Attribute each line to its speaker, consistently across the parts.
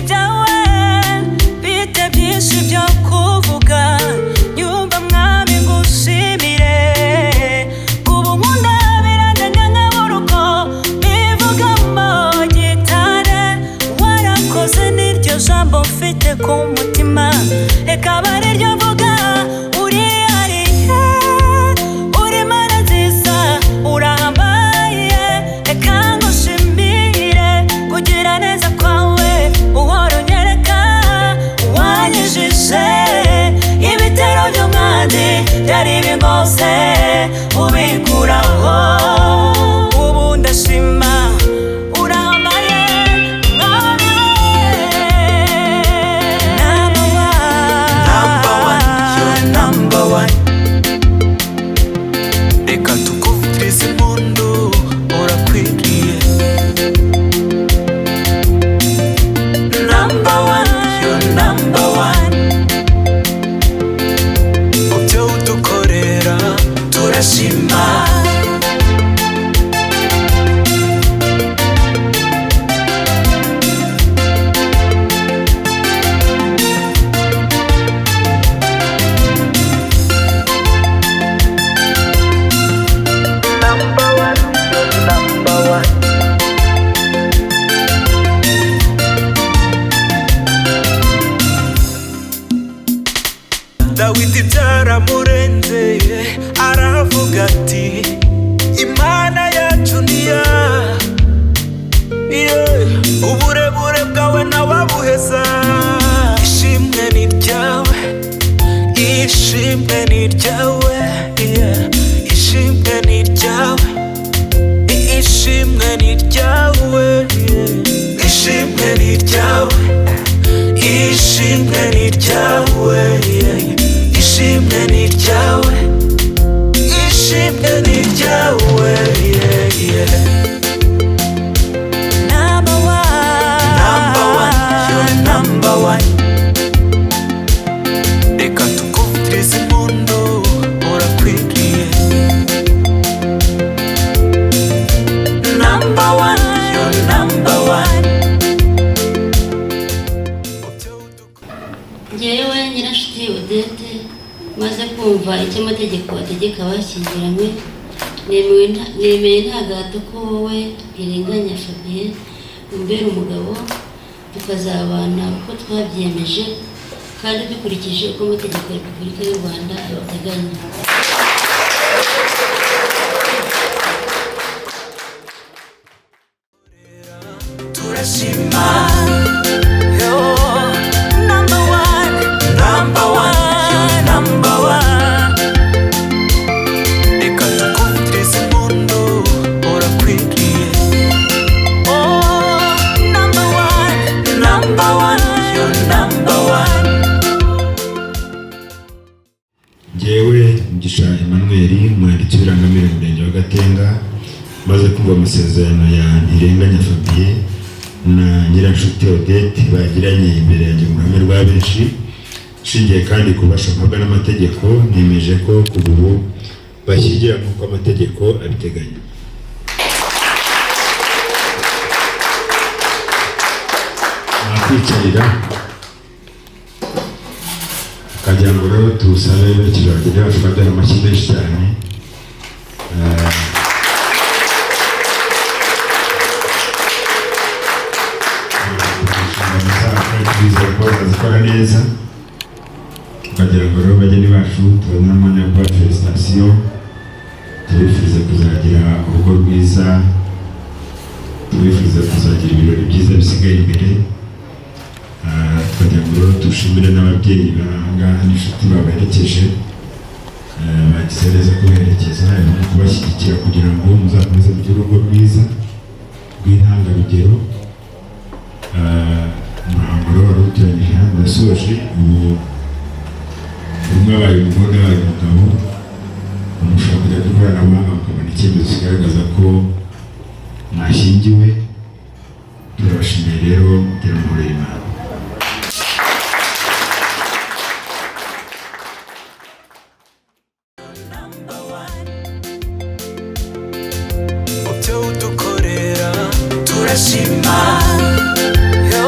Speaker 1: Ibyawe bite byinshi byo kuvuga, nyumva mwami ngushimire. Kuba unkunda birandenga nkabura uko mbivugamo. Gitare warakoze, niryo jambo mfite ku mutima, reka abe ariryo mvuga. Urihariye, uri Mana nziza, urahambaye. Reka ngushimire kugira neza kwawe uhora unyereka. Wanyujije ibitero by'umwanzi byari bingose, ubikuraho. Ubu ndashima, urahambaye mwami we. Number one.
Speaker 2: Number one, you're number one. Reka tukuvugirize impundu, urakwiriye. Number one, you're number one. Ku byo udukorera turashima. Number one, you're number one. Dawidi byaramurenze, aravuga ati: "Imana yacu niya." Yeah. Uburebure bwawe nawabuheza. Ishimwe ni ryawe, ishimwe ni ryawe, yeah. Ishimwe ni ryawe, ishimwe ni ryawe, yeah. Ishimwe ni ryawe, ishimwe ni ryawe, yeah. Ishimwe ni ryawe, ishimwe ni ryawe, yeah.
Speaker 1: Number one.
Speaker 2: Number one, you're number one. Reka tukuvugirize impundu, urakwiriye. Number one, you're number one.
Speaker 3: Ngewe Nyirashuti Odette, maze kumva icyo amategeko ategeka abashyingiranywe, nemeye nta gahato ko wowe Ntirenganya Fabien umbera umugabo, tukazabana uko twabyiyemeje kandi dukurikije uko amategeko ya Repubulika y'u Rwanda abiteganya.
Speaker 2: Turashima.
Speaker 1: Yo, number one.
Speaker 2: Number one, you're number one. Reka tukuvugirize impundu, urakwiriye.
Speaker 1: Oh, number one.
Speaker 2: Number one, you're number one.
Speaker 4: Njyewe Mugisha Emmanuel, umwanditsi w'irangamimerere mu Murenge wa Gatenga, maze kumva amasezerano ya Ntirenganya Fabien na Nyiranshuti Odette bagiranye imbere yanjye mu ruhame rwa benshi, nshingiye kandi ku bubasha mpabwa n'amategeko, nemeje ko kuva ubu bashyingira nk'uko amategeko abiteganya. Nakwicarira ukagira ngo rero tusabe berekeza abageni bacu baduha amashyi menshi cyane. Inshingano zabo kandi twizeye ko bazikora neza. Tukagira ngo rero bageni bacu tubone n'umwanya wo kubaha félicitations, tubifuriza kuzagira urugo rwiza, tubifuriza kuzagira ibirori byiza bisigaye imbere. Tukagira ngo rero dushimire n'ababyeyi bari aha ngaha n'inshuti babaherekeje. Bagize neza kubaherekeza no kubashyigikira kugira ngo muzakomeze mugire urugo rwiza rw'intangarugero. Umuhango rero wari uteranyije hano urasoje. Ubu umwe abaye umugore, undi abaye umugabo, mushobora kujya ku ikoranabuhanga mukabona icyemezo kigaragaza ko mwashyingiwe. Turabashimiye rero, mugire amahoro y'Imana.
Speaker 2: Number one. Mu byo udukorera turashima.
Speaker 1: Yo,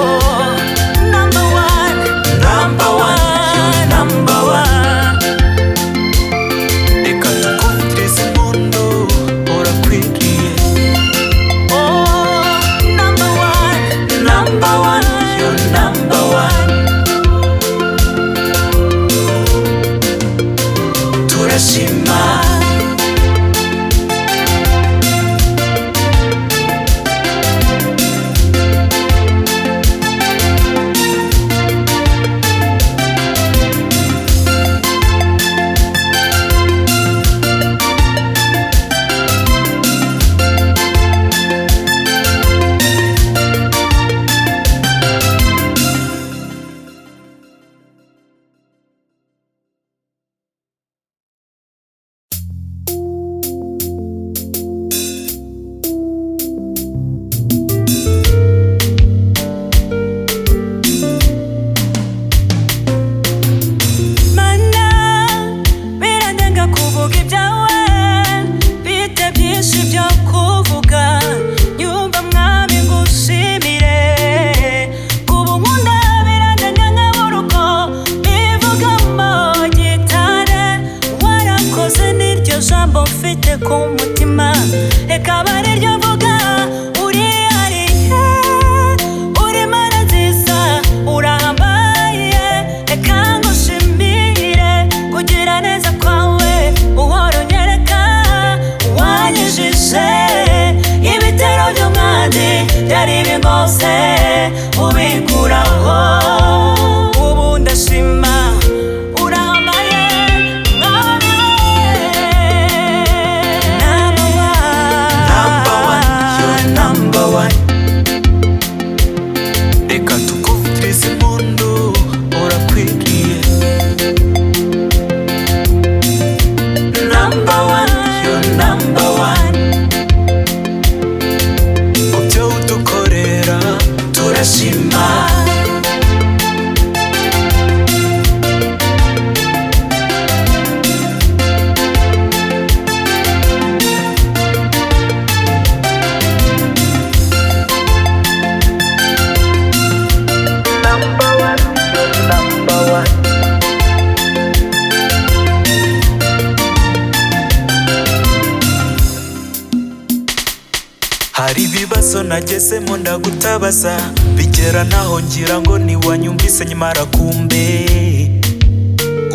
Speaker 2: Ibibazo nagezemo ndagutabaza, bigera naho ngira ngo ntiwanyumvise, nyamara kumbe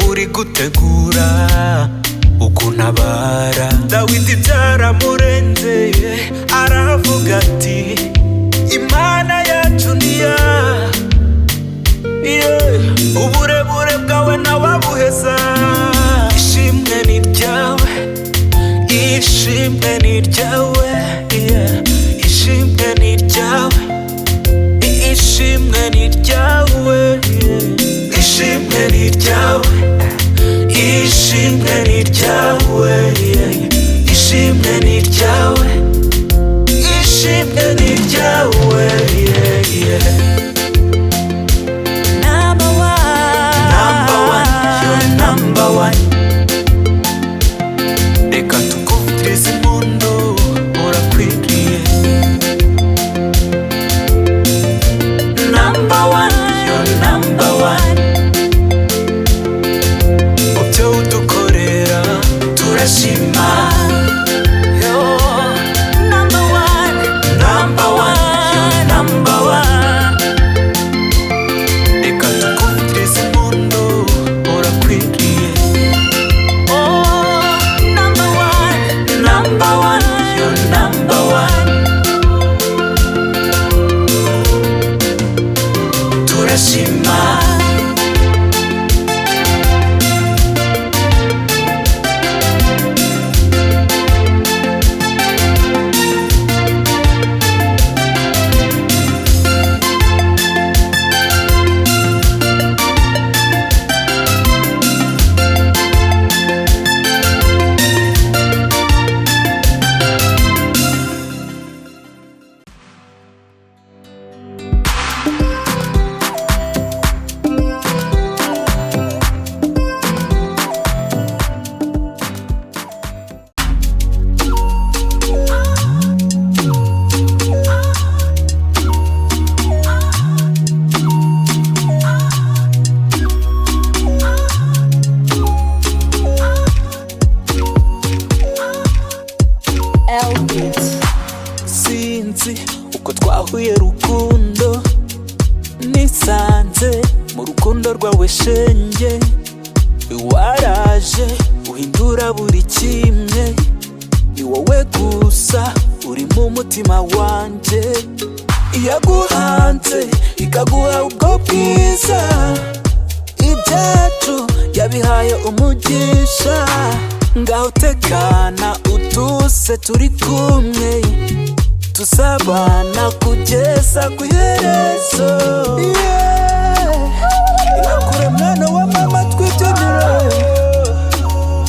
Speaker 2: uri gutegura ukuntabara. Dawidi byaramurenze aravuga ati Imana yacu niya, yeah. Uburebure bwawe nawabuheza. Ishimwe ni ryawe, ishimwe ni ryawe, yeah. Ishimwe ni ryawe, ishimwe ni ryawe, yeah. Ishimwe ni ryawe, ishimwe ni ryawe, yeah. Ishimwe ni ryawe, ishimwe ni ryawe, yeah, yeah.
Speaker 1: Number one.
Speaker 2: Number one, you're number one. Reka tukuvugirize impundu, urakwiriye. Number one, you're number one. Mu byo udukorera turashima.
Speaker 1: You're number one.
Speaker 2: Number one, you're number one. Reka tukuvugirize impundu, urakwiriye.
Speaker 1: Oh, number one.
Speaker 2: Number one, you're number one. Turashima. Sinzi uko twahuye rukundo, nisanze mu rukundo rwawe shenge. Waraje uhindura buri kimwe, ni wowe gusa uri mu mutima wanjye. Iyaguhanze ikaguha ubwo bwiza, ibyacu yabihaye umugisha. Ngaho tekana utuse turi kumwe, tuzabana kugeza ku iherezo. Yeah. Irakure mwana wa mama twibyinire,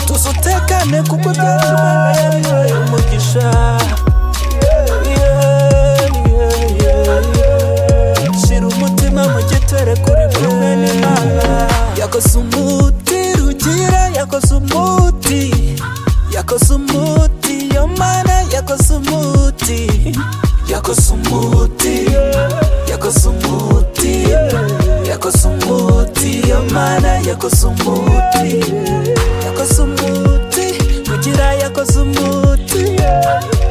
Speaker 2: tuzutekane kuko ibyacu Imana yabihaye umugisha. Yeah, yeah, yeah, yeah. Shira umutima mu gitereko uri kumwe n'Imana. Yakoze umuti Rugira, yakoze umuti, yakoze umuti, yo Mana yakoze umuti, yakoze umuti, yakoze umuti, yakoze umuti, yo Mana yakoze umuti, yakoze umuti, Rugira yakoze umuti,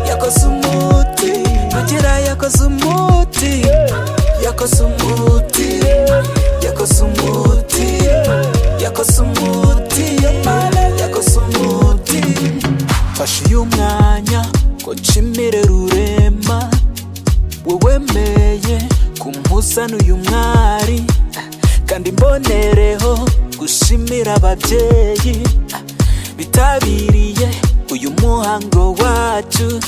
Speaker 2: yakoze umuti, Rugira yakoze umuti, yakoze umuti, yakoze umuti, yakoze umuti, yo Mana yakoze umuti. Mfashe uyu mwanya ngo nshimire Rurema, we wemeye kumpuzana uyu mwari, kandi mbonereho gushimira ababyeyi bitabiriye uyu muhango wacu.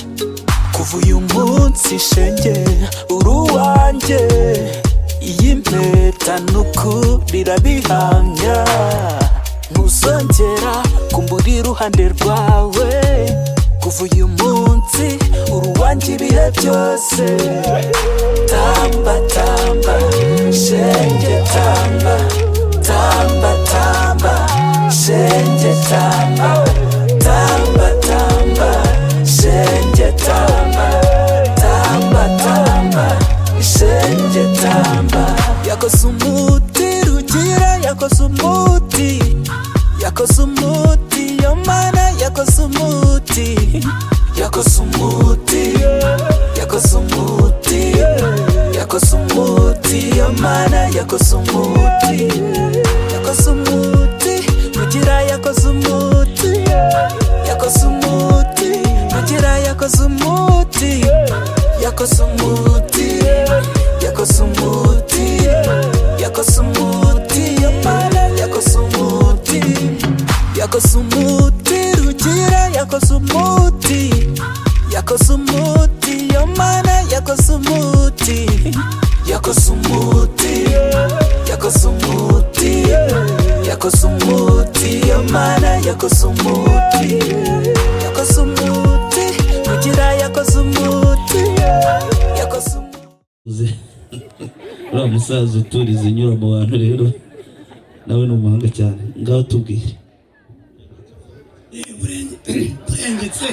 Speaker 2: Kuva uyu munsi shenge uri uwanjye, iyi mpeta nukuri irabihamya. Ntuzongera kumbura iruhande rwawe, kuva uyu munsi uri uwanjye ibihe byose. Tamba tamba shenge tamba, tamba tamba shenge tamba, tamba tamba shenge tamba, tamba tamba shenge tamba. Yakoze umuti Rugira, yakoze umuti, yakoze umuti, yo Mana yakoze umuti, yakoze umuti, yakoze umuti. Yakoze umuti, iyo Mana yakoze umuti. Yakoze umuti, Rugira yakoze umuti. Yakoze umuti, Rugira yakoze umuti. Yakoze umuti, yakoze umuti. Yakoze umuti, iyo Mana yakoze umuti. Yakoze umuti, Rugira yakoze umuti. Yakoze umuti, iyo Mana yakoze umuti. Yakoze umuti, yakoze umuti. Yakoze umuti, iyo Mana yakoze umuti. Yakoze umuti, Rugira yakoze umuti. Yakoze umuti.
Speaker 5: Uzi, uriya musaza uturiza unyura mu bantu rero nawe ni umuhanga cyane. Ngaho tubwire.
Speaker 6: Burengetse,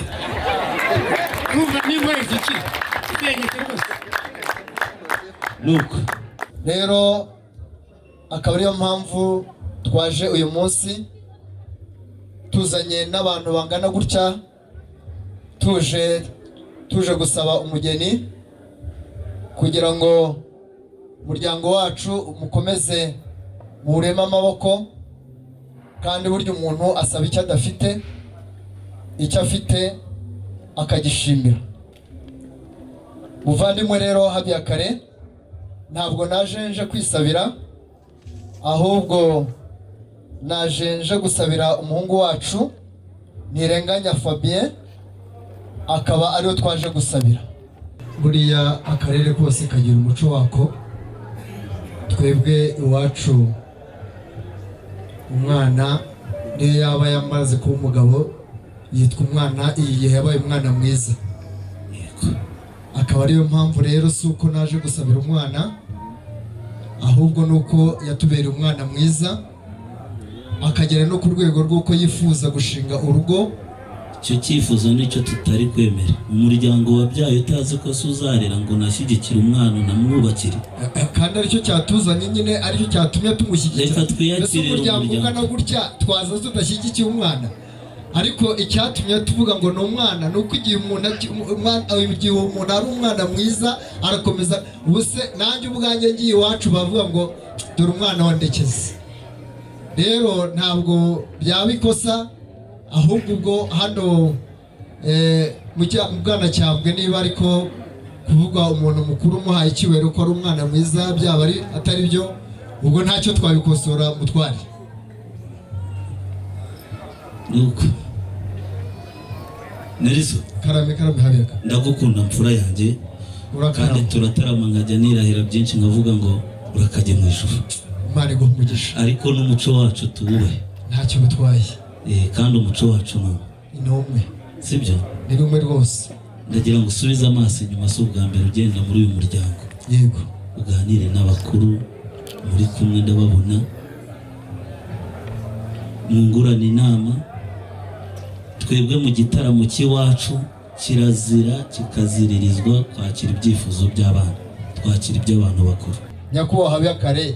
Speaker 6: urumva n'inkoreza iki, burengetse rwose.
Speaker 5: Nuko
Speaker 7: Rero akaba ariyo mpamvu twaje uyu munsi tuzanye n'abantu bangana gutya, tuje gusaba umugeni kugira ngo umuryango wacu mukomeze muwureme amaboko. Kandi burya umuntu asaba icyo adafite, icyo afite akagishimira. Muvandimwe rero Habiyakare, ntabwo naje nje kwisabira, ahubwo naje nje gusabira umuhungu wacu Ntirenganya Fabien, akaba ariwe twaje gusabira. Buriya akarere kose kagira umuco wako. Twebwe iwacu umwana niyo yaba yamaze kuba umugabo yitwa umwana igihe yabaye umwana mwiza. Akaba ariyo mpamvu rero si uko naje gusabira umwana, ahubwo ni uko yatubereye umwana mwiza, akagera no ku rwego rw'uko yifuza gushinga urugo.
Speaker 5: Icyo cyifuzo nicyo tutari kwemera. Umuryango wabyaye utazi ko se uzarera ngo unashyigikire umwana unamwubakire.
Speaker 7: Kandi aricyo cyatuzanye nyine, aricyo cyatumye tumushyigikira.
Speaker 5: Reka twiyakirire.
Speaker 7: Mbese umuryango
Speaker 5: Umuryango.
Speaker 7: ungana gutya twaza tudashyigikiye umwana? Ariko icyatumye tuvuga ngo ni umwana ni uko igihe umuntu ari umwana mwiza arakomeza. Ubu se nanjye ubwanjye ngiye iwacu bavuga ngo dore umwana wa Ndekezi. Rero ntabwo byaba ikosa, ahubwo ubwo hano mu Bwanacyambwe, niba ariko kuvuga umuntu mukuru umuhaye icyubahiro ko ari umwana mwiza byaba ari atari byo, ubwo ntacyo twabikosora, mutware.
Speaker 5: Nuko Neriso.
Speaker 7: Karame, karame Habiyaka.
Speaker 5: Ndagukunda mfura yanjye kandi
Speaker 7: Urakarama.
Speaker 5: turatarama nkajya nirahira byinshi nkavuga ngo urakajya mu ijuru.
Speaker 7: Imana iguha umugisha.
Speaker 5: Ariko n'umuco wacu tuwubahe.
Speaker 7: Ntacyo bitwaye.
Speaker 5: Kandi umuco wacu ni umwe.
Speaker 7: Ni umwe.
Speaker 5: Sibyo?
Speaker 7: Ni rumwe rwose.
Speaker 5: Ndagira ngo usubize amaso inyuma, si ubwa mbere ugenda muri uyu muryango.
Speaker 7: Yego.
Speaker 5: Uganire n'abakuru muri kumwe, ndababona, mwungurane inama. Twebwe mu gitaramo cy'iwacu kirazira kikaziririzwa kwakira ibyifuzo by'abana, twakira iby'abantu bakuru.
Speaker 7: Nyakubahwa Habiyakare,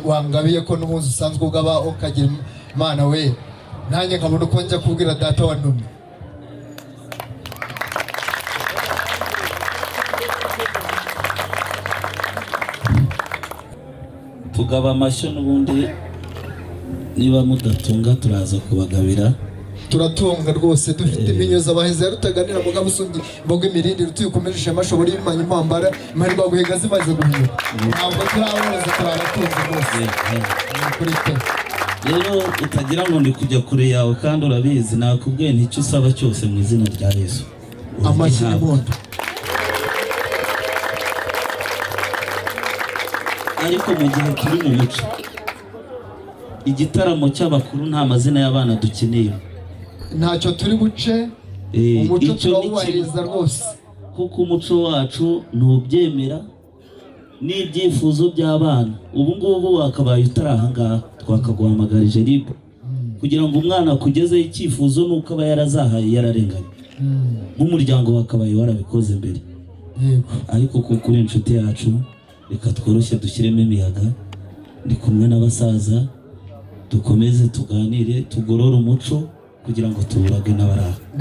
Speaker 7: wangabiye ko n'umunsi usanzwe ugaba, ukagira Imana we, nanjye nkabona uko njya kubwira data wa ntumwe.
Speaker 5: Tugaba amashyo n'ubundi, niba mudatunga turaza kubagabira.
Speaker 7: Turatunga rwose, dufite impinyuza abahizi ya Rutaganira, mugabo usumbye imbogo imirindi, rutuyikomeje ishema, ashobora imanya impambara imparirwa guhiga zimaze guhiga. Ntabwo turaborozi, turabatunze rwose, ni ukuri pe.
Speaker 5: Rero utagira ngo ndi kujya kure yawe, kandi urabizi, nakubwiye nti icyo usaba cyose mu izina rya Yesu
Speaker 7: Amashyi
Speaker 5: uragihabwa.
Speaker 7: n'impundu.
Speaker 5: Ariko mu gihe turi mu muco, igitaramo cy'abakuru nta mazina y'abana dukeneye.
Speaker 7: Ntacyo turi buce. Umuco
Speaker 5: Icyo ni
Speaker 7: turawubahiriza
Speaker 5: kimwe.
Speaker 7: rwose.
Speaker 5: Kuko umuco wacu ntubyemera n'ibyifuzo by'abana. Ubu ngubu wakabaye utari aha ngaha, twakaguhamagarije RIB kugira ngo umwana akugezeho icyifuzo, nuko aba yarazahaye, yararenganye, nk'umuryango wakabaye warabikoze mbere.
Speaker 7: Yego.
Speaker 5: Ariko kuko uri inshuti yacu, reka tworoshye dushyiremo imiyaga. Ndi kumwe n'abasaza, dukomeze tuganire, tugorore umuco kugira ngo tuwurage n'abari aha. '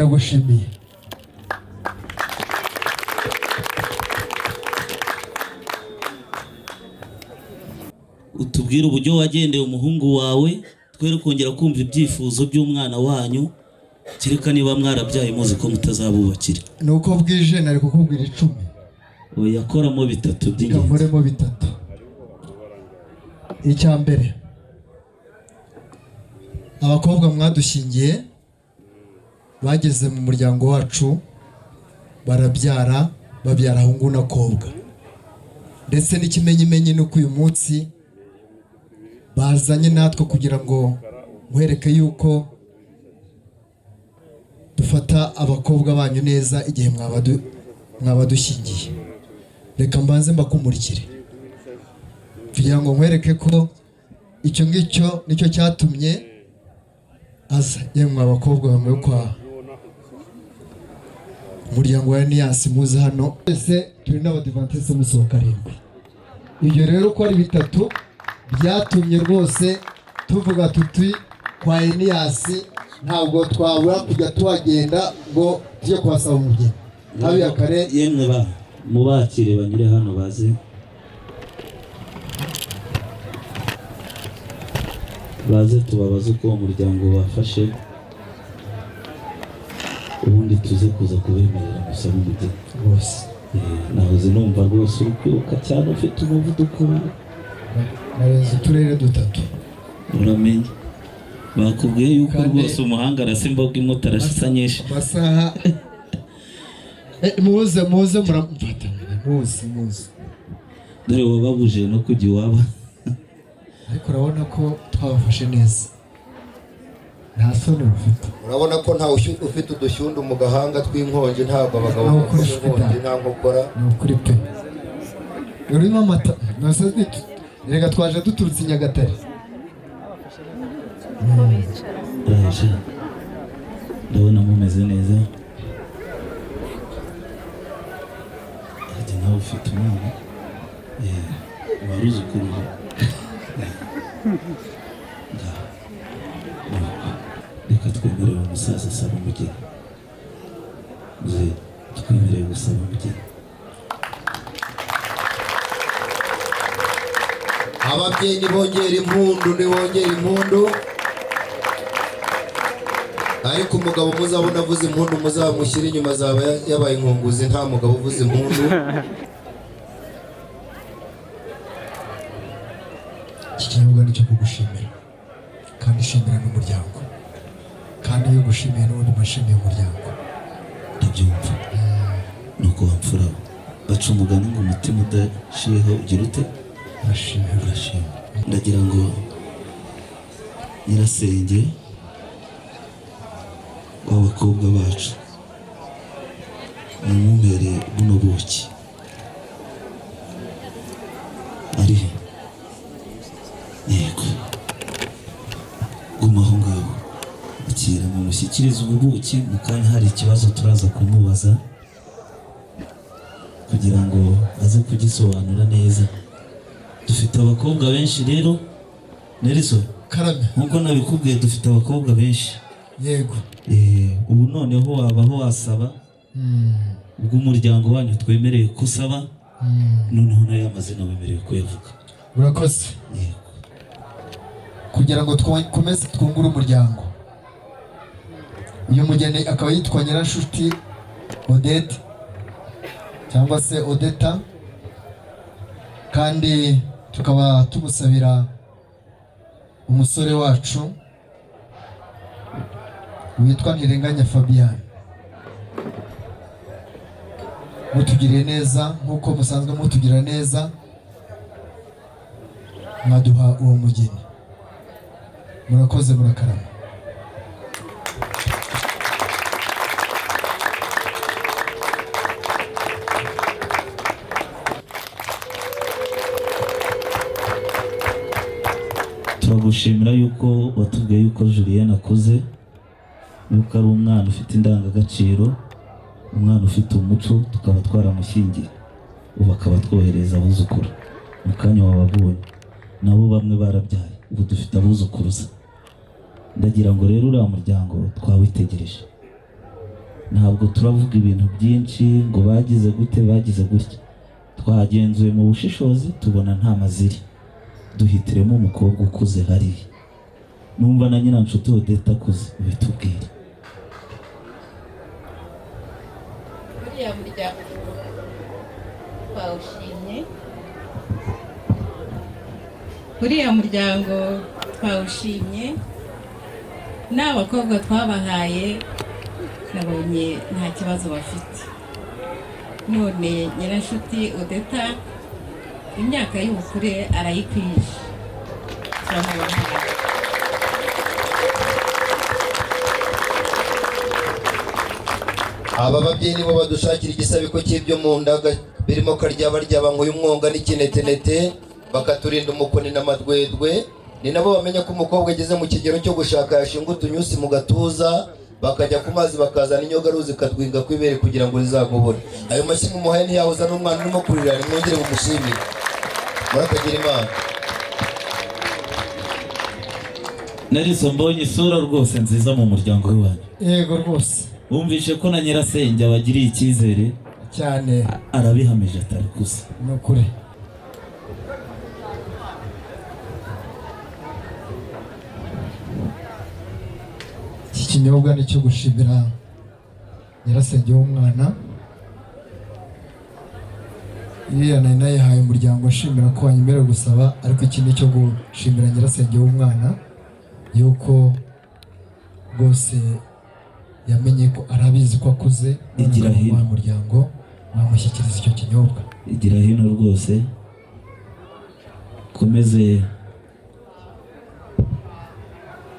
Speaker 5: Utubwire uburyo wagendeye umuhungu wawe, twere kongera kumva ibyifuzo by'umwana wanyu, kereka niba mwarabyaye muzi ko mutazabubakira.
Speaker 7: Ni uko bwije nari kukubwira 10.
Speaker 5: Oya, koramo 3 by'ingenzi.
Speaker 7: Nkoremo 3. Icya mbere, abakobwa mwadushyingiye bageze mu muryango wacu barabyara, babyara ahungu n'akobwa, ndetse n'ikimenyimenyi ni uko uyu munsi bazanye natwe kugira ngo nkwereke yuko dufata abakobwa banyu neza igihe mwabadushyingiye. Reka mbanze mbakumurikire kugira ngo nkwereke ko icyo ngicyo nicyo cyatumye aza. Yemwe abakobwa bamwe kwa umuryango wa Eniyasi muze hano twese turi n'abadivantiste musohoka 7. Ibyo rero ko ari 3 byatumye rwose tuvuga tuti kwa Eniyasi ntabwo twabura kujya tuhagenda ngo tujye kuhasaba umugeni. Habi kare
Speaker 5: yemwe ba mubakire banyure hano baze tubabaze uko umuryango bafashe, ubundi tuze kuza kubemerera gusaba umugeni
Speaker 7: rwose.
Speaker 5: Nahoze numva rwose uri kwiruka cyane, ufite umuvuduko.
Speaker 7: Narenze uturere 3.
Speaker 5: Uramenye bakubwiye yuko rwose umuhanga arasa imboga imwe arasa nyinshi.
Speaker 7: Amasaha muze muze muramufata, muze muze.
Speaker 5: Dore wababuje no kujya iwabo.
Speaker 7: Ariko urabona ko twabafashe neza, nta soni bafite.
Speaker 8: Urabona ko nta ufite udushyundu mu gahanga tw'inkongi, ntabwo abagabo bakora inkongi nta nkokora.
Speaker 7: Ni ukuri pe, urimo amata. Reka twaje duturutse i Nyagatare.
Speaker 5: Ndabona mumeze neza. Nawe ufite umwana waruzukuruza. Reka twemerere umusaza asaba umugeni. Twemerere gusaba umugeni.
Speaker 8: Ababyeyi nibongera impundu, nibongera impundu. Ariko umugabo muzabona avuze impundu muzamushyira inyuma, azaba yabaye inkunguzi. Nta mugabo uvuze impundu.
Speaker 7: Iki kinyobwa ni cyo kugushimira, kandi shimira n'umuryango, kandi iyo gushimiye n'ubundi mbashimiye umuryango.
Speaker 5: Ndabyumva nuko wamfura baca umugani ngo umutima udashiyeho ugira ute? Urashima. Ndagira ngo nyirasenge w'abakobwa bacu mumumere buno buki ari yego, guma aho ngaho akira mumushyikirize ubu buki. Mu kanya hari ikibazo turaza kumubaza kugira ngo aze kugisobanura neza. Dufite abakobwa benshi rero Nelson,
Speaker 7: karame
Speaker 5: nkuko nabikubwiye dufite abakobwa benshi.
Speaker 7: Yego.
Speaker 5: Ubu noneho wabaho wasaba ubwo umuryango wanyu twemereye kusaba, noneho nayo amazina wemereye kuyavuga.
Speaker 7: Urakoze. Kugira ngo twkomeze twungure umuryango. Uyu mugeni akaba yitwa Nyiranshuti Odette cyangwa se Odeta, kandi tukaba tumusabira umusore wacu witwa Ntirenganya Fabian. Mutugiriye neza nkuko musanzwe mutugira neza, mwaduha uwo mugeni. Murakoze, murakarama.
Speaker 5: Turagushimira yuko watubwiye yuko Julienne akuze, yuko ari umwana ufite indangagaciro, umwana ufite umuco, tukaba twaramushyingiye ubu akaba twohereza abuzukuru. Mu kanya wababonye nabo bamwe barabyaye, ubu dufite abuzukuruza. Ndagira ngo rero uriya muryango twawitegereje, ntabwo turavuga ibintu byinshi ngo bagize gute bagize gutya. Twagenzuye mu bushishozi tubona nta maziri. Duhitiremo umukobwa ukuze hariya. Numva na Nyiranshuti Odette akuze, ubitubwire.
Speaker 9: Uriya muryango twawushimye, uriya muryango twawushimye, n'abakobwa twabahaye nabonye nta kibazo bafite. None Nyiranshuti Odetta imyaka y'ubukure arayikwije, turamubahaye.
Speaker 8: Aba babyeyi nibo badushakira igisabiko cy'ibyo mu nda birimo karyabaryaba, umwonga n'ikinetenete, bakaturinda umukoni n'amadwedwe. Ni nabo bamenya ko umukobwa ageze mu kigero cyo gushaka, yashinga utunyusi mu gatuza, bakajya ku mazi bakazana inyogaruzi ikadwinga ku ibere kugira ngo rizagobore. Ayo mashyi mumuhaye ntiyahuza n'umwana urimo kurira. Nimwongere mumushimire. Murakagira Imana.
Speaker 5: Nelson, mbonye isura rwose nziza mu muryango w'iwanyu.
Speaker 7: Yego rwose.
Speaker 5: Wumvishe ko na nyirasenge abagiriye icyizere
Speaker 7: cyane.
Speaker 5: Arabihamije atari kusa.
Speaker 7: Ni ukuri. Iki kinyobwa ni icyo gushimira nyirasenge w'umwana. Iriya nari nayihaye umuryango nshimira ko wanyemerera gusaba, ariko iki ni icyo gushimira nyirasenge w'umwana yuko rwose yamenye ko arabizi ko akuze, none
Speaker 5: Igira
Speaker 7: akaba
Speaker 5: hino.
Speaker 7: wa muryango wamushyikiriza icyo kinyobwa.
Speaker 5: Igira hino rwose, komeze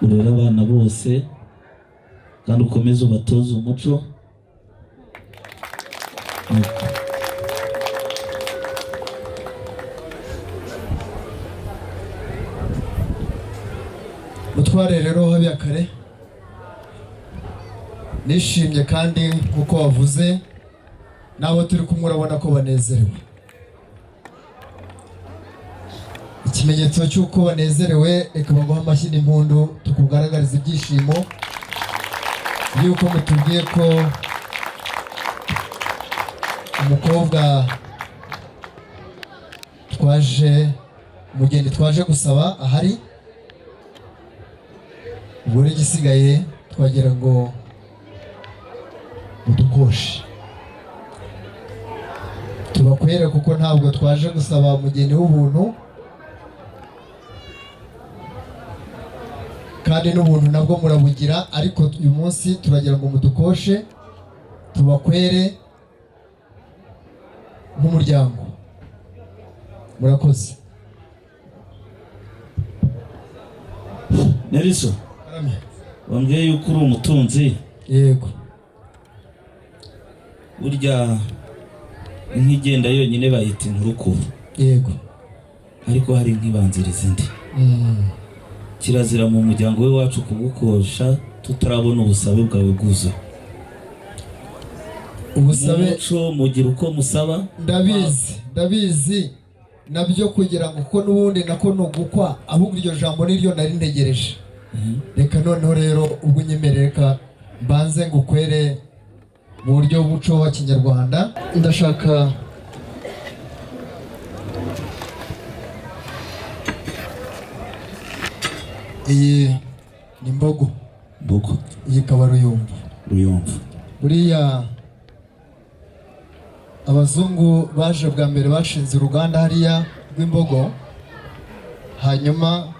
Speaker 5: urere abana bose kandi ukomeze ubatoze umuco.
Speaker 7: Mutware rero Habiyakare, nishimye kandi nk'uko wavuze n'abo turi kumwe urabona ko banezerewe. Ikimenyetso cy'uko banezerewe, reka baguhe amashyi n'impundu tukugaragariza ibyishimo y'uko mutubwiye ko umukobwa twaje, umugeni twaje gusaba ahari. Ubwo rero igisigaye twagira ngo mudukoshe tubakwere, kuko ntabwo twaje gusaba umugeni w'ubuntu, kandi n'ubuntu nabwo murabugira, ariko uyu munsi turagira ngo mudukoshe tubakwere nk'umuryango. Murakoze.
Speaker 5: Nelson, wambwiye yuko uri umutunzi.
Speaker 7: Yego.
Speaker 5: Burya inka igenda yonyine bayita inkurukuru.
Speaker 7: Yego.
Speaker 5: Ariko hari inka ibanziriza indi. Kirazira mu muryango w'iwacu kugukosha tutarabona ubusabe bwawe bwuzuye.
Speaker 7: Ubusabe.
Speaker 5: Mu muco mugira uko musaba.
Speaker 7: Ndabizi, ndabizi nabyo, kugira ngo kuko n'ubundi nako ni ugukwa, ahubwo iryo jambo niryo nari ntegereje. Reka noneho rero ubwo unyemerere, reka mbanze ngukwere mu buryo bw'umuco wa kinyarwanda. Ndashaka iyi ni mbogo.
Speaker 5: Mbogo.
Speaker 7: Iyi ikaba ruyumbu.
Speaker 5: Ruyumbu.
Speaker 7: Buriya abazungu baje bwa mbere bashinze uruganda hariya rw'imbogo, hanyuma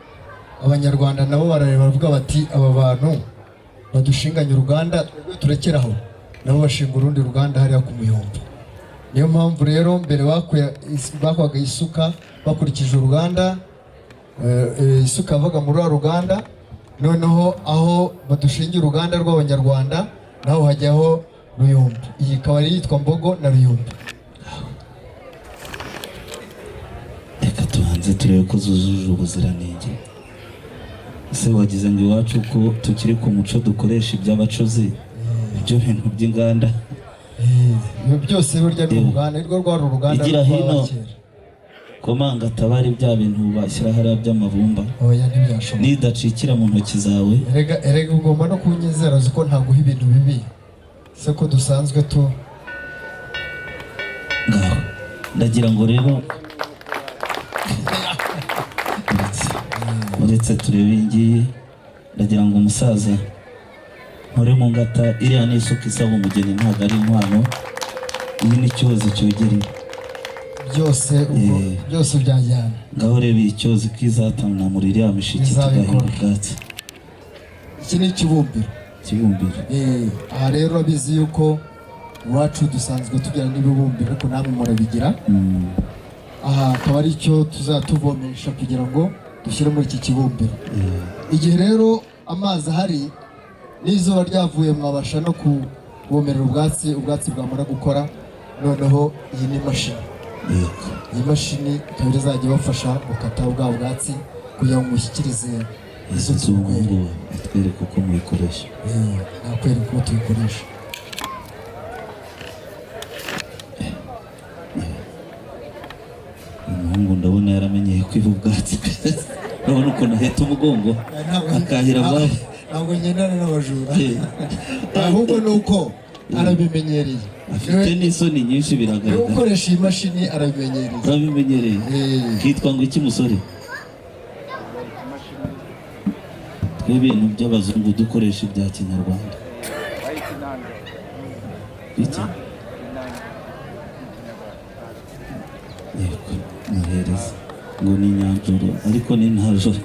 Speaker 7: abanyarwanda nabo barareba baravuga bati aba bantu badushinganye uruganda twebwe turekeraho, nabo bashinga urundi ruganda hariya ku Muyumbu. Niyo mpamvu rero mbere bakwaga isuka bakurikije uruganda, isuka yavaga muri rwa ruganda, noneho aho badushingira uruganda rw'abanyarwanda naho hajyaho Ruyumbu. Iyi ikaba ari yitwa Mbogo na Ruyumbu.
Speaker 5: Reka tubanze turebe ko zujuje ubuziranenge. Ese wagize ngo iwacu ko tukiri ku muco dukoresha iby'abacuzi, ibyo bintu by'inganda?
Speaker 7: Ibyo byose burya ni uruganda, nirwo rwari uruganda
Speaker 5: Igira
Speaker 7: rwa
Speaker 5: hino.
Speaker 7: kera.
Speaker 5: Komanga atabari bya bintu bashyira hariya by'amabumba.
Speaker 7: Oya, ntibyashoboka.
Speaker 5: Nidacikira mu ntoki zawe.
Speaker 7: Erega erega ugomba no kunyizera, uzi ko ntaguha ibintu bibi se ko dusanzwe tu
Speaker 5: Ngaho ndagira ngo rero Uretse turebe iyi ngiyi, ndagira ngo umusaza nkore mu ngata. Iriya ni isuka isaba umugeni, ntabwo ari inkwano. Iyi ni cyozi cyogera inka.
Speaker 7: Byose ubwo byose byajyana.
Speaker 5: Ngaho reba iyi cyozi ko izatanamura iriya mishiki,
Speaker 7: Izabikora.
Speaker 5: tugahinga ubwatsi.
Speaker 7: Iki ni ikibumbiro.
Speaker 5: Ikibumbiro.
Speaker 7: Aha rero urabizi yuko iwacu dusanzwe tugira n'ibibumbiro, ariko namwe murabigira. Aha akaba ari cyo tuzatuvomesha kugira ngo dushyire muri iki kibumbiro. Igihe rero amazi ahari n'izuba ryavuye, mwabasha no kuvomerera ubwatsi. Ubwatsi bwamara gukora, noneho iyi ni imashini. Iyi mashini ikaba izajya ibafasha gukata bwa bwatsi kugira ngo mushyikirize izo
Speaker 5: Izo umuhungu wawe atwereke uko muyikoresha.
Speaker 7: Nakwereka uko tuyikoresha.
Speaker 5: Umuhungu ndabona yaramenyeye kwiba ubwatsi. Urabona ukuntu aheta umugongo akahira ababo.
Speaker 7: Ntabwo ngendana n'abajura, ahubwo ni uko arabimenyereye.
Speaker 5: Afite n'isoni nyinshi,
Speaker 7: Niba
Speaker 5: biragaragara.
Speaker 7: ukoresha iyi mashini arabimenyereye.
Speaker 5: Urabimenyereye. Kitwa ngo iki, musore? Twe ibintu by'abazungu dukoresha ibya kinyarwanda. Iki yego, muhereza ngo ni nyanjoro, ariko ni ntajoro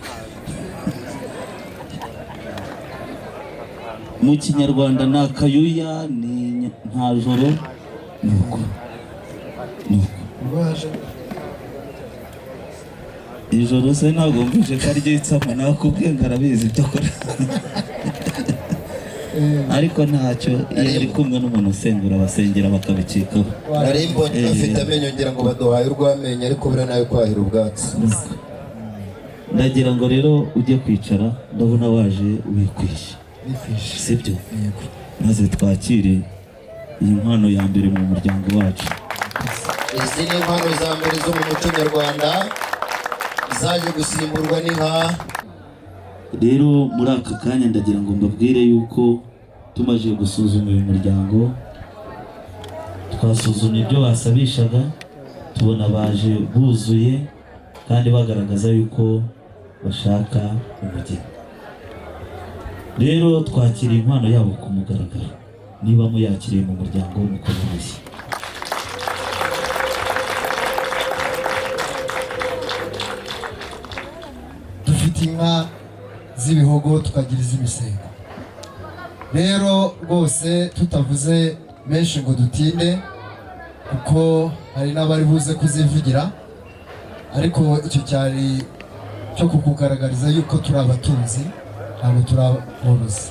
Speaker 5: mu kinyarwanda. Ni akayuya, ni ntajoro, nuko nuko. Ijoro se ntabwo mvise ko aryo itsamo. Nakubwiye ngo arabizi ibyo akora, ariko ntacyo iyo ari kumwe n'umuntu usengura, abasengera bakabicikaho.
Speaker 8: Nari mbonye bafite amenyo ngira ngo baduhaye urw'amenyo, ariko buriya nawe kwahira ubwatsi.
Speaker 5: Ndagira ngo rero ujye kwicara, ndabona waje wikwishe, sibyo? Maze twakire iyi nkwano ya mbere mu muryango wacu.
Speaker 8: Izi ni inkwano za mbere zo mu muco nyarwanda zaje gusimburwa n'inka.
Speaker 5: Rero muri aka kanya ndagira ngo mbabwire yuko tumaze gusuzuma uyu muryango, twasuzumye ibyo basabishaga, tubona baje buzuye kandi bagaragaza yuko bashaka umugeni. Rero twakiriye inkwano yabo ku mugaragaro. Niba muyakiriye mu muryango, mukome amashyi.
Speaker 7: Dufite inka z'ibihogo, tukagira iz'imisego. Rero rwose tutavuze menshi ngo dutinde, kuko hari n'abari buze kuzivugira, ariko icyo cyari cyo kukugaragariza yuko turi abatunzi, ntabwo turi aborozi.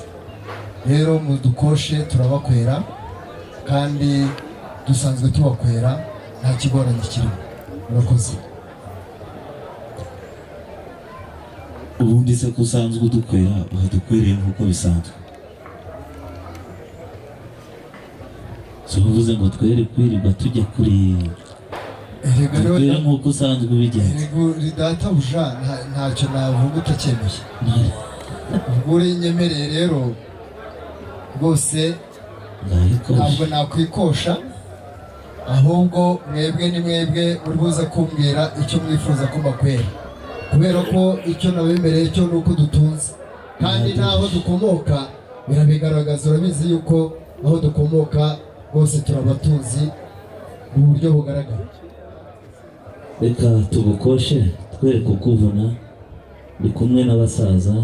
Speaker 7: Rero mudukoshe, turabakwera kandi dusanzwe tubakwera, nta kigoranye kirimo. Murakoze.
Speaker 5: Ubundi se ko usanzwe udukwera, wadukwereye nk'uko bisanzwe? Si uvuze ngo twere kwirirwa tujya kuri
Speaker 7: Erega rero
Speaker 5: dukwere nk'uko usanzwe ubigenza.
Speaker 7: Erega uri databuja, ntacyo navuga utacyemeye. Ubwo urinyemereye rero rwose ntabwo nakwikosha, ahubwo mwebwe ni mwebwe muri buze kumbwira icyo mwifuza ko mbakwera, kubera ko icyo nabemereye cyo ni uko dutunze, kandi n'aho dukomoka birabigaragaza. Urabizi yuko aho dukomoka rwose turabatunzi mu buryo bugaragara.
Speaker 5: Reka tugukoshe twereke ukuvuna. Ndi kumwe n'abasaza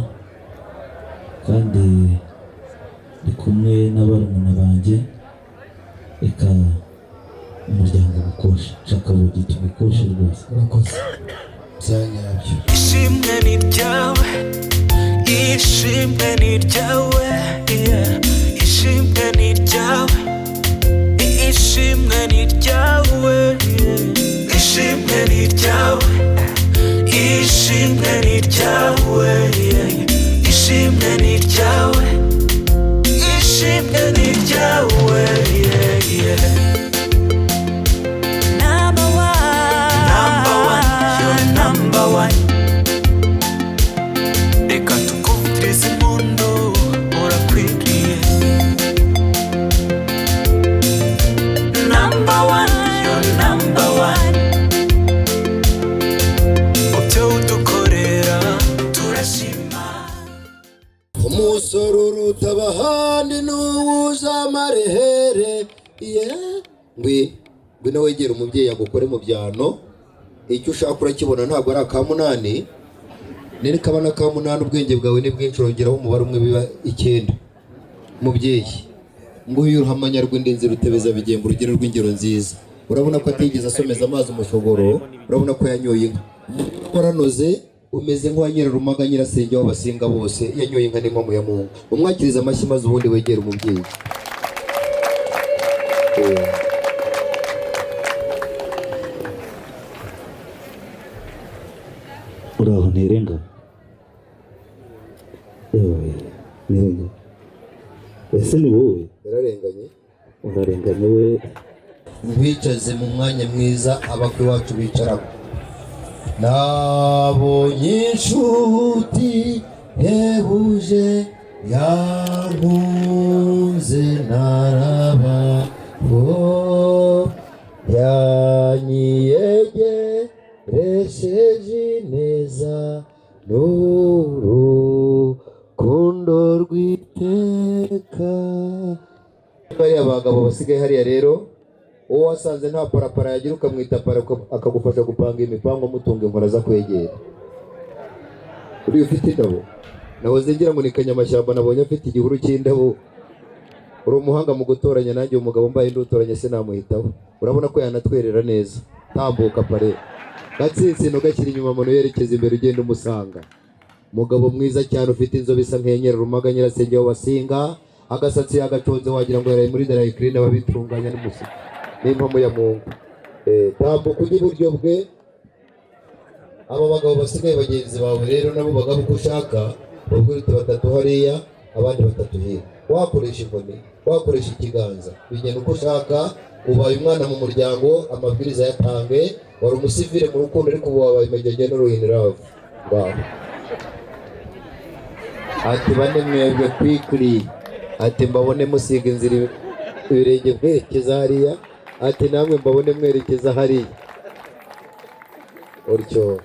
Speaker 5: kandi ndi kumwe n'abarumuna banjye. Reka umuryango ugukoshe, nshaka bugi tugukoshe rwose.
Speaker 7: Urakoze.
Speaker 8: Bya nyabyo.
Speaker 2: Ishimwe ni ryawe, ishimwe ni ryawe, yeah. Ishimwe ni ryawe, ishimwe ni ryawe, yeah. Ishimwe ni ryawe, ishimwe ni ryawe, yeah. Ishimwe ni ryawe, ishimwe ni ryawe, yeah, yeah.
Speaker 1: Number one.
Speaker 2: Number one, you're number one. Reka tukuvugirize impundu, urakwiriye. Number one, you're number one. Mu byo udukorera.
Speaker 8: Umusore uruta abahandi n'uwuje amarehere ye. Ngwino, ngwino wegere umubyeyi agukore mu byano. Icyo ushaka urakibona, ntabwo ari aka munani. Nini kaba n'aka munani, ubwenge bwawe ni bwinshi, urongeraho umubare umwe biba 9. Mubyeyi, nguyu uruhamanya rw'indinzi rutebeza bigemba, urugero rw'ingero nziza. Urabona ko atigeze asomeza amazi umushogoro, urabona ko yanyoye inka. Waranoze, umeze nk'uwa Nyirarumaga, nyirasenge w'abasinga bose, yanyoye inka n'inkomo ya Mungu. Umwakiriza amashyi maze ubundi wegere umubyeyi.
Speaker 5: Uraho ntirenga? Yewe ntirenga, ese ni wowe?
Speaker 8: Yararenganye.
Speaker 5: Urarenganye we.
Speaker 8: Nkwicaze mu mwanya mwiza abakwe iwacu bicaramo. Nabonye inshuti hebuje, yankunze ntarabaho, yanyiyegeresheje ineza n'urukundo rw'iteka. Bariya bagabo basigaye hariya rero, uwo wasanze nta parapara yagira ukamwita para, akagufasha gupanga imipango, mutunga inkora aza kwegera. Uriya ufite indabo nahoze ngira ngo ni Kanyamashyamba, nabonye afite igihuru cy'indabo. Uri umuhanga mu gutoranya, nanjye umugabo mbaye ndutoranya sinamuhitaho. Urabona ko yanatwerera neza. Tambuka pare, gatsinsino gashyira inyuma, umuntu yerekeza imbere, ugenda umusanga. Mugabo mwiza cyane ufite inzobe isa nk'iya Nyirarumaga, nyirasenge w'abasinga, agasatsi yagaconze wagira ngo yaraye muri dry clean, ababitunganya n'umusi n'impamo ya Mungu. Tambuka ujya iburyo bwe. Aba bagabo basigaye bagenzi bawe rero nabo bagabo uko ushaka, babwira uti batatu hariya, abandi batatu hino. Wakoresha inkoni, wakoresha ikiganza, bigenda uko ushaka. Ubaye umwana mu muryango, amabwiriza yatange. Wari umusivile mu rukundo, ariko ubu wabaye Major General in love. Ngaho ati bane mwebwe kwikuri, ati mbabone musiga inzira ibirenge mwerekeza hariya, ati namwe mbabone mwerekeza hariya. Utyo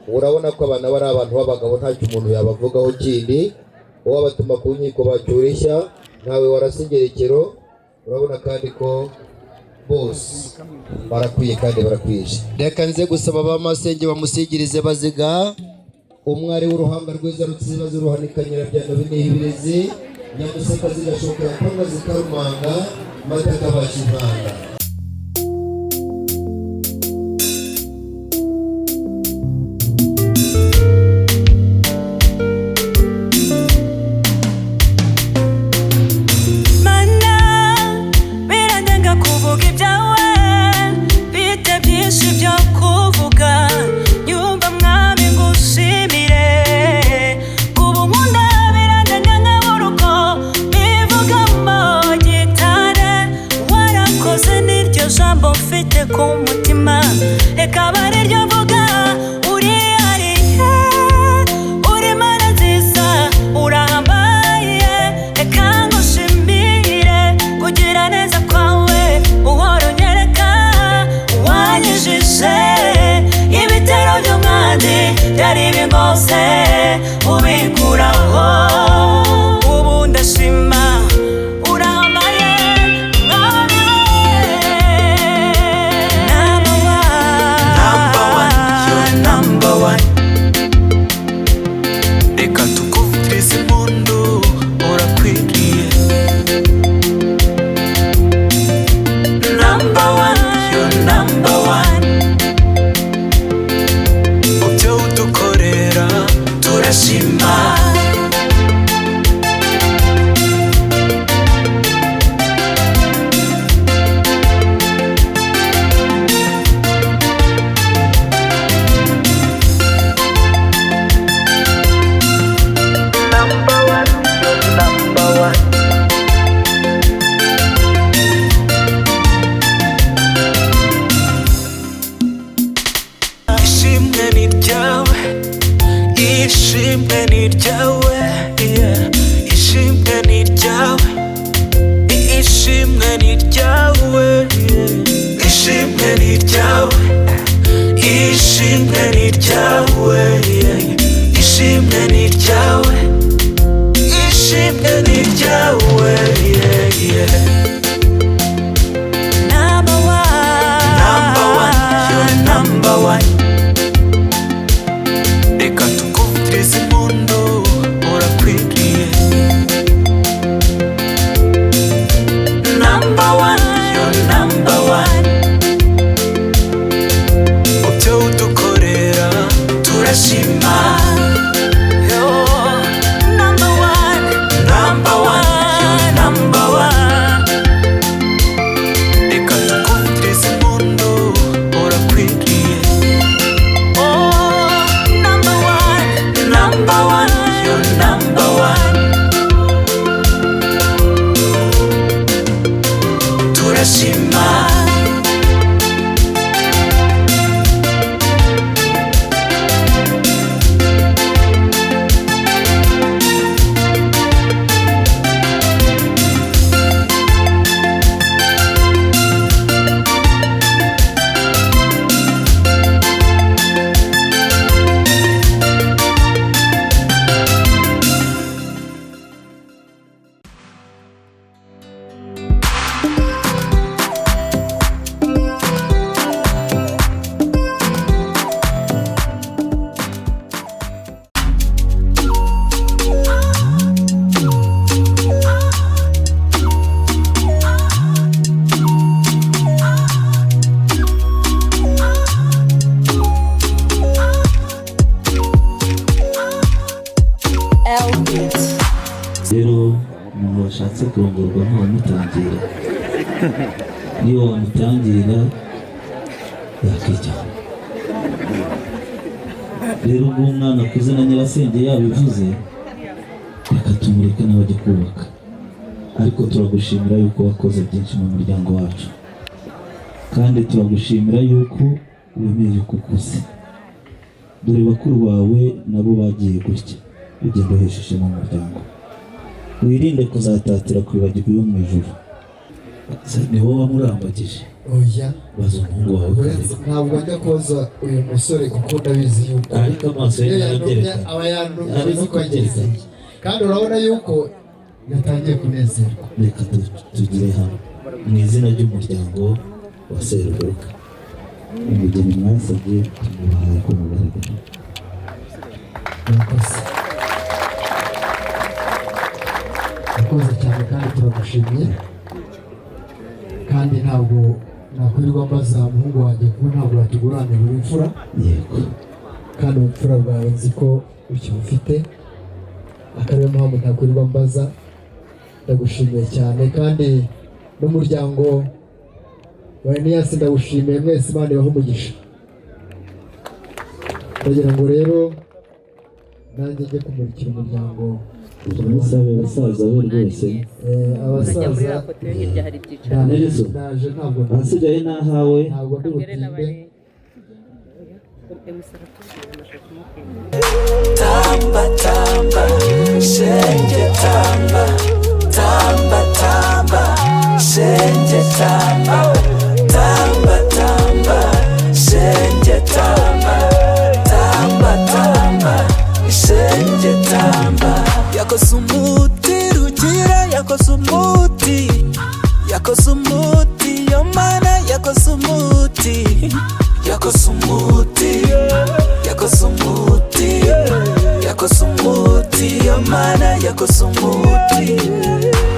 Speaker 8: urabona ko abana bari abantu b'abagabo, ntacyo umuntu yabavugaho kindi. Uwabatuma ku nkiko bacyurishya, ntawe warasa ingerekero. Urabona kandi ko bose barakwiye kandi barakwije. Reka nze gusaba abamasenge bamusigirize baziga. Umwari w'uruhanga rwiza rutsibaze ruhanika nyirabyano biniha ibirezi, nyamuseka zigashokera konga zikarumanga, mata akabasha impanga.
Speaker 1: Mana, birandenga kuvuga ibyawe, bite byinshi byo kuvuga. Nyumva mwami ngushimire, kuba unkunda birandenga nkabura uko bivugamo. Gitare warakoze, niryo jambo mfite ku mutima, reka abe ariryo mvuga. Urihariye, uri Mana nziza, urahambaye, reka ngushimire kugira neza kwawe uhora unyereka. Wanyujije ibitero by'umwandi byari bingose, ubikuraho, ubu ndashima. Urahambaye mwami we. Number one.
Speaker 2: Number one, you're number one. Reka tukuvugirize impundu, urakwiriye. Number one, you're number one. Mu byo udukorera turashima. Number one, you're number one. Ishimwe ni ryawe, ishimwe ni ryawe, yeah. Ishimwe ni ryawe, ishimwe ni ryawe, yeah. Ishimwe ni ryawe, ishimwe ni ryawe, yeah. Ishimwe ni ryawe.
Speaker 1: Turashima. Yo, number one, number one, you're number one.
Speaker 2: Reka tukuvugirize impundu, urakwiriye.
Speaker 1: Oh, number one, number one, you're number one. Turashima.
Speaker 5: Rero umuntu washatse kurongorwa ntawamutangira, niyo wamutangira yakijyaho. Rero ubwo umwana akuze na nyirasenge yabivuze, reka tumureke nawe ajye kubaka. Ariko turagushimira yuko wakoze byinshi mu muryango wacu, kandi turagushimira yuko wemeye yuko ukuze. Dore bakuru bawe nabo bagiye gutya, ugenda uhesha ishema umuryango. Wirinde kuzatatira kwibagirwa iyo mu ijuru. Ni wowe wamurambagije?
Speaker 7: Oya.
Speaker 5: Baza umuhungu wawe.
Speaker 7: Uretse ntabwo njya koza uyu musore kuko ndabizi yuko
Speaker 5: Ariko amaso ye
Speaker 7: iyo yanumye
Speaker 5: arabyerekana.
Speaker 7: aba yanumye,
Speaker 5: Arimo
Speaker 7: azi ko agize, kandi urabona yuko yatangiye kunezerwa.
Speaker 5: Reka tugire hamwe mu izina ry'umuryango wa Seruhuka, umugeni mwasabye tumubahaye ku mugaragaro.
Speaker 7: Murakoze, murakoze cyane kandi turagushimye. Kandi ntabwo nakwirirwa mbaza umuhungu wanjye kuko ntabwo yatuguranira ubupfura.
Speaker 5: Yego.
Speaker 7: Kandi ubupfura bwawe nzi ko ukibufite, akaba ariyo mpamvu ntakwirirwa mbaza. Ndagushimiye cyane kandi n'umuryango wa Eniyasi ndawushimiye mwese, Imana ibahe umugisha. Ndagira ngo rero nanjye njye kumurikira umuryango.
Speaker 5: Musabe basaza be rwose.
Speaker 7: Abasaza
Speaker 5: Nelson,
Speaker 7: ndaje ntabwo
Speaker 5: ahasigaye n'ahawe.
Speaker 7: Ntabwo ndi butinde.
Speaker 2: Tamba tamba, shenge tamba, tamba tamba, shenge tamba, tamba tamba, shenge tamba, tamba tamba, shenge tamba. Yakoze umuti Rugira, yakoze umuti, yakoze umuti yo mana, yakoze umuti, yakoze umuti, yakoze umuti, yakoze umuti yo mana, yakoze umuti,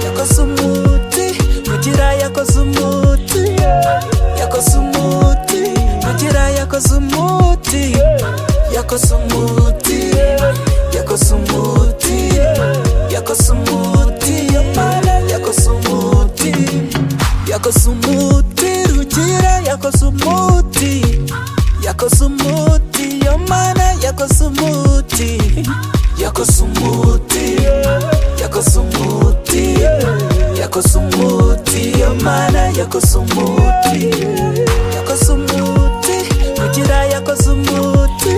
Speaker 2: yakoze umuti Rugira, yakoze umuti, yakoze umuti Rugira, yakoze umuti, yakoze umuti, yakoze umuti, yakoze umuti yo mana, yakoze umuti, yakoze umuti Rugira, yakoze umuti, yakoze umuti yo mana, yakoze umuti, yakoze umuti, yakoze umuti, yakoze umuti yo mana, yakoze umuti, yakoze umuti Rugira, yakoze umuti,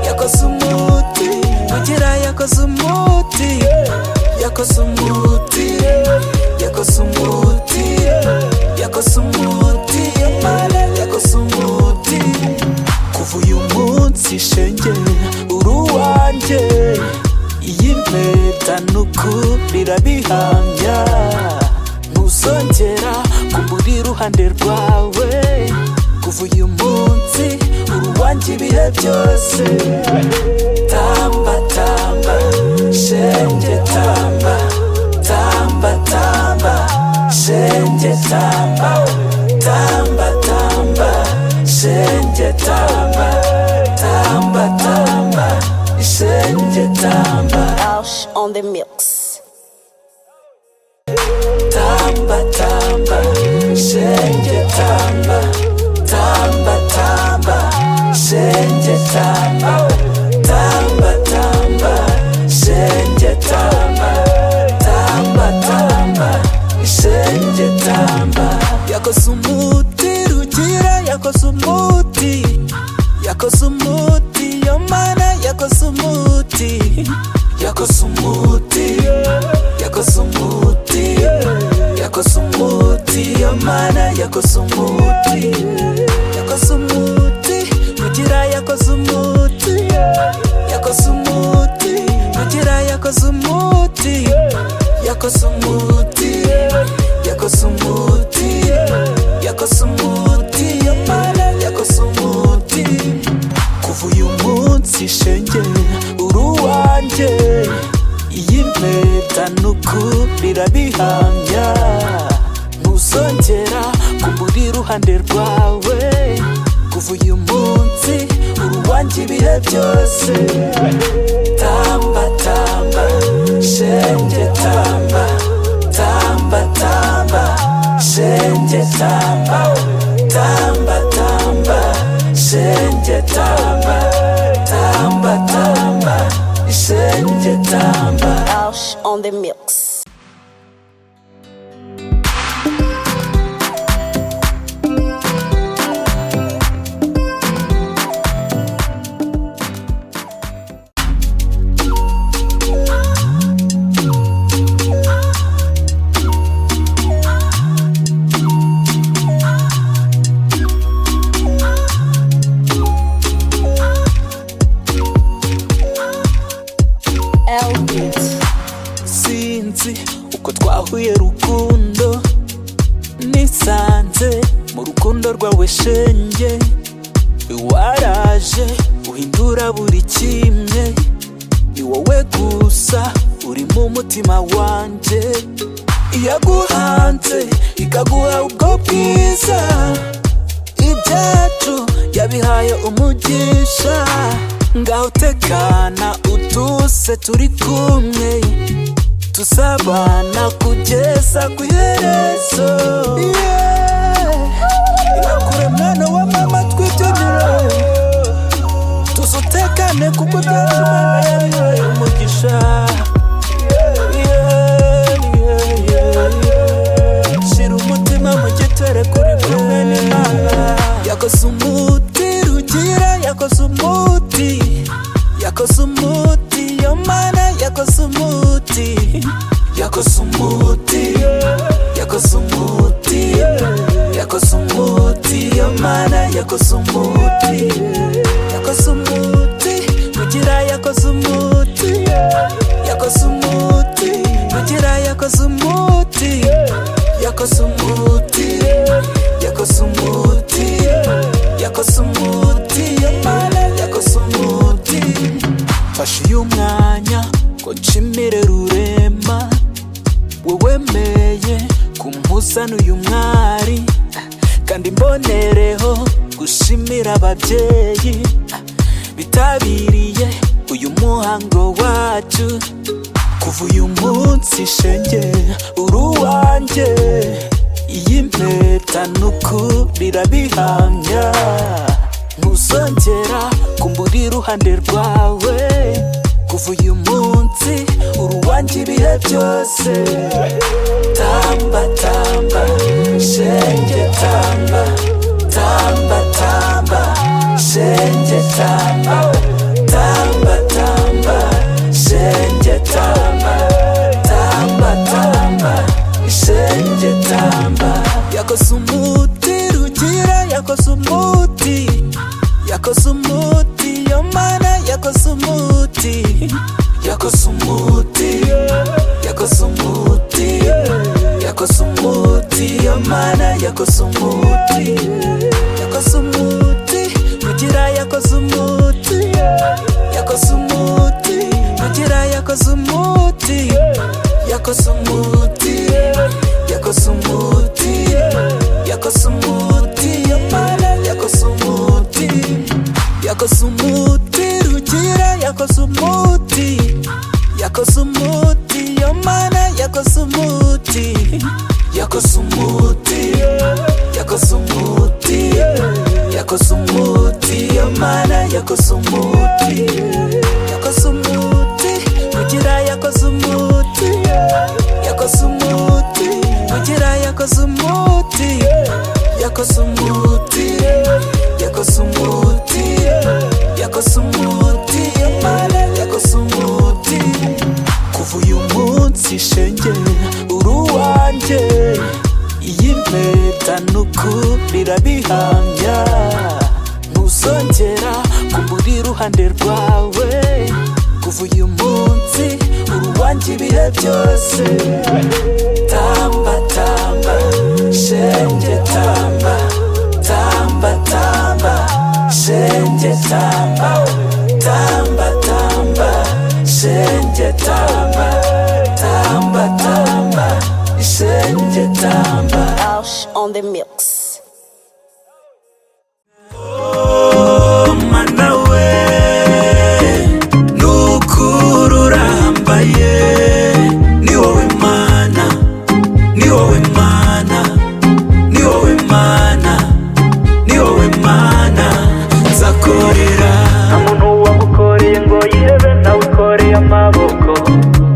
Speaker 2: yakoze umuti Rugira, yakoze umuti, yakoze umuti, yakoze umuti, yakoze umuti yo mana, yakoze umuti. Kuva uyu munsi shenge uri uwanjye, iyi mpeta nukuri irabihamya, ntuzongera kumbura iruhande rwawe. Kuva uyu munsi uri uwanjye ibihe byose. Tamba tamba, shenge tamba, tamba tamba, shenge tamba, tamba tamba, shenge tamba, tamba tamba.
Speaker 10: the mix.
Speaker 2: Tamba tamba, shenge tamba, tamba tamba, shenge tamba, tamba tamba, shenge tamba, tamba tamba, shenge tamba. Yakoze umuti Rugira, yakoze umuti, yakoze umuti, yo mana yakoze umuti, yakoze umuti, yakoze umuti, yakoze umuti, yo mana yakoze umuti, yakoze umuti, Rugira yakoze umuti, yakoze umuti, Rugira yakoze umuti, yakoze umuti, yakoze umuti, yakoze umuti, yo mana yakoze umuti. Kuva uyu munsi shenge uri uwanjye, iyi mpeta nukuri irabihamya, ntuzongera kumbura iruhande rwawe. Kuva uyu munsi uri uwanjye ibihe byose. Tamba tamba, shenge tamba, tamba tamba, shenge tamba, tamba tamba, shenge tamba, tamba tamba, shenge tamba.
Speaker 10: Elsh on the mix. L beat.
Speaker 2: Sinzi uko twahuye rukundo, nisanze mu rukundo rwawe shenge, waraje uhindura buri kimwe, ni wowe gusa uri mu mutima wanjye. Iyaguhanze ikaguha ubwo bwiza, ibyacu yabihaye umugisha. Ngaho tekana utuse turi kumwe, tuzabana kugeza ku iherezo. Yeah. Irakure mwana wa mama twibyinire, tuzutekane kuko ibyacu Imana yabihaye umugisha. Yeah, yeah, yeah, yeah. Shira umutima mu gitereko uri kumwe n'Imana. Yakoze umuti Rugira, yakoze umuti, yakoze umuti, yo mana yakoze umuti, yakoze umuti, yakoze umuti, yakoze umuti, yo mana yakoze umuti, yakoze umuti, Rugira yakoze umuti, yakoze umuti, Rugira yakoze umuti, yakoze umuti, yakoze umuti, yakoze umuti, yo mana yakoze umuti. Mfashe uyu mwanya ngo nshimire Rurema, we wemeye kumpuzana uyu mwari, kandi mbonereho gushimira ababyeyi bitabiriye uyu muhango wacu. Kuva uyu munsi shenge uri uwanjye, iyi mpeta nukuri irabihamya, ntuzongera kumbura iruhande rwawe. Kuva uyu munsi uri uwanjye ibihe byose. Tamba tamba, shenge tamba, tamba tamba, shenge tamba, tamba tamba, shenge tamba, tamba tamba, shenge tamba. Yakoze umuti Rugira, yakoze umuti, yakoze umuti, yo mana yakoze umuti, yakoze umuti, yakoze umuti, yakoze umuti, yo mana yakoze umuti, yakoze umuti, Rugira yakoze umuti, yakoze umuti, Rugira yakoze umuti, yakoze umuti, yakoze umuti, yakoze umuti, yo mana yakoze umuti, yakoze umuti, Rugira yakoze umuti, yakoze umuti. Yakoze umuti, yakoze umuti, yakoze umuti, yakoze umuti. Iyo Mana yakoze umuti, yakoze umuti. Kugira yakoze umuti, yakoze umuti. Kugira yakoze umuti, yakoze umuti, yakoze umuti, yakoze umuti. Iyo Mana yakoze umuti. Kuva uyu munsi shenge uri uwanjye, iyi mpeta nukuri irabihamya. Ntuzongera kumbura iruhande rwawe. Kuva uyu munsi uri uwanjye ibihe byose. Tamba tamba shenge tamba, tamba tamba shenge tamba, tamba tamba shenge tamba, tamba tamba shenge tamba.
Speaker 10: Ash on the mix.
Speaker 2: Oh, mana we, nukuri urambaye. Ni wowe Mana, ni wowe Mana, ni wowe Mana, ni wowe Mana nzakorera.
Speaker 11: Nta muntu wagukoreye ngo yihebe, nawe ukoreye amaboko.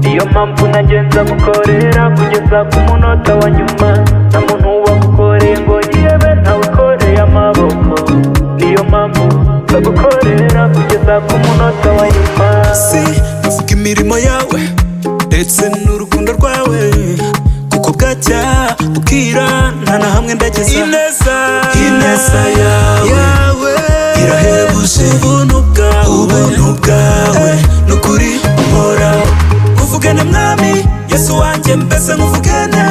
Speaker 11: Niyo mpamvu nanjye nzagukorera kugeza ku munota wa nyuma. Nta muntu wagukoreye ngo yihebe, nawe ukoreye amaboko. Niyo mpamvu nzagukorera kugeza ku munota wa nyuma.
Speaker 2: Si navuga imirimo yawe ndetse n'urukundo rwawe, kuko bwacya bukira nta na hamwe ndageza. Ineza, ineza yawe irahebuje. Ubuntu bwawe, ubuntu bwawe nukuri mpora nkuvugane mwami Yesu wanjye, mbese nkuvugane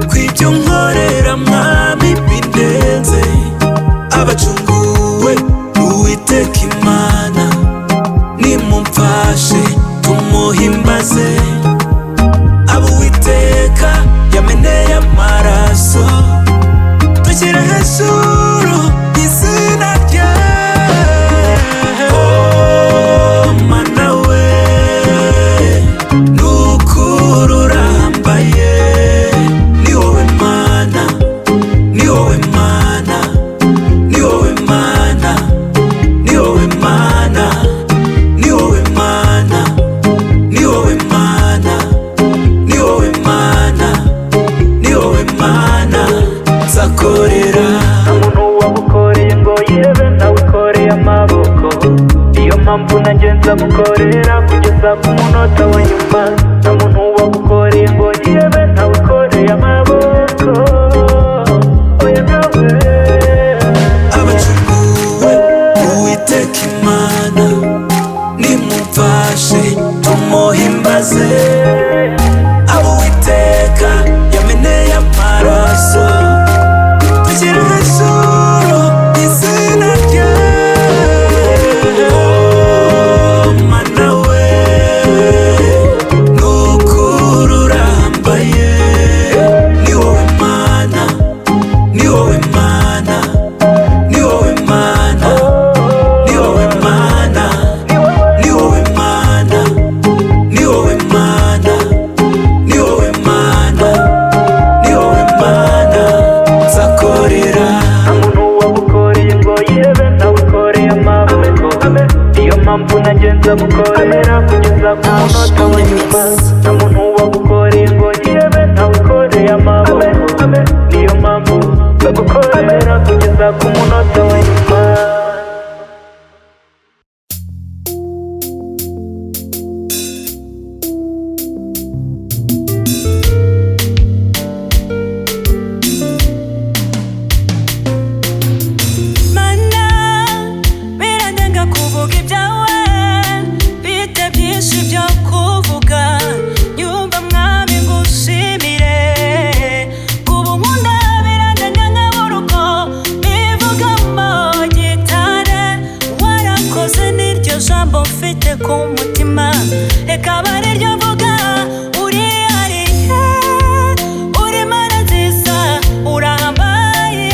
Speaker 2: kw'ibyo nkorera mwami bindenze. Abacunguwe n'Uwiteka Imana, nimumfashe tumuhimbaze. Abo Uwiteka yameneye amaraso, dushyire hejuru izina rye. Oh, Mana we, nukuri urambaye. Ni wowe Mana, ni wowe Mana, ni wowe Mana, ni wowe Mana, ni wowe Mana, ni wowe Mana, ni wowe Mana, ni wowe Mana nzakorera.
Speaker 11: Nta muntu wagukoreye ngo yihebe, nawe ukoreye amaboko. Niyo mpamvu nanjye nzagukorera kugeza ku munota wa nyuma. Nta muntu wagukoreye ngo yihebe, nawe ukoreye amaboko. Oya nawe.
Speaker 2: Abacunguwe Uwiteka Imana, nimumfashe tumuhimbaze. Abo Uwiteka yameneye amaraso, dushyire hejuru izina rye. Oh, Mana we, nukuri urambaye. Ni wowe Mana, ni wowe Mana, ni wowe Mana, ni wowe Mana, ni wowe Mana, ni wowe Mana, ni wowe Mana, ni wowe Mana nzakorera.
Speaker 11: Nta muntu wagukoreye ngo yihebe, nawe ukoreye amaboko. Niyo mpamvu nanjye nzagukorera kugeza ku munota wa nyuma. Nta muntu wagukoreye ngo yihebe, nawe ukoreye amaboko. Niyo mpamvu nzagukorera kugeza ku munota wa nyuma.
Speaker 1: Mana, birandenga kuvuga ibyawe, bite byinshi byo kuvuga. Nyumva mwami ngushimire, kuba unkunda birandenga nkabura uko mbivugamo gitare. Warakoze n'iryo jambo mfite ku mutima, reka abe ariryo mvuga. Urihariye, uri Mana nziza, urahambaye.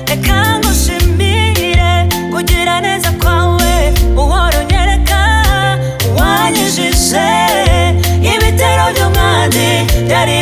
Speaker 1: Reka ngushimire kugira neza kwawe, uhora unyereka wanyujije ibitero by'umwanzi byari.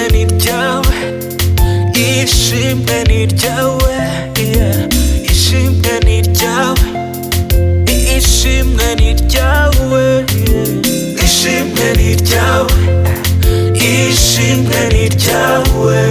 Speaker 2: Ishimwe ni ryawe, ishimwe ni ryawe, yeah. Ishimwe ni ryawe, ishimwe ni ryawe, yeah. Ishimwe ni ryawe, ishimwe ni ryawe.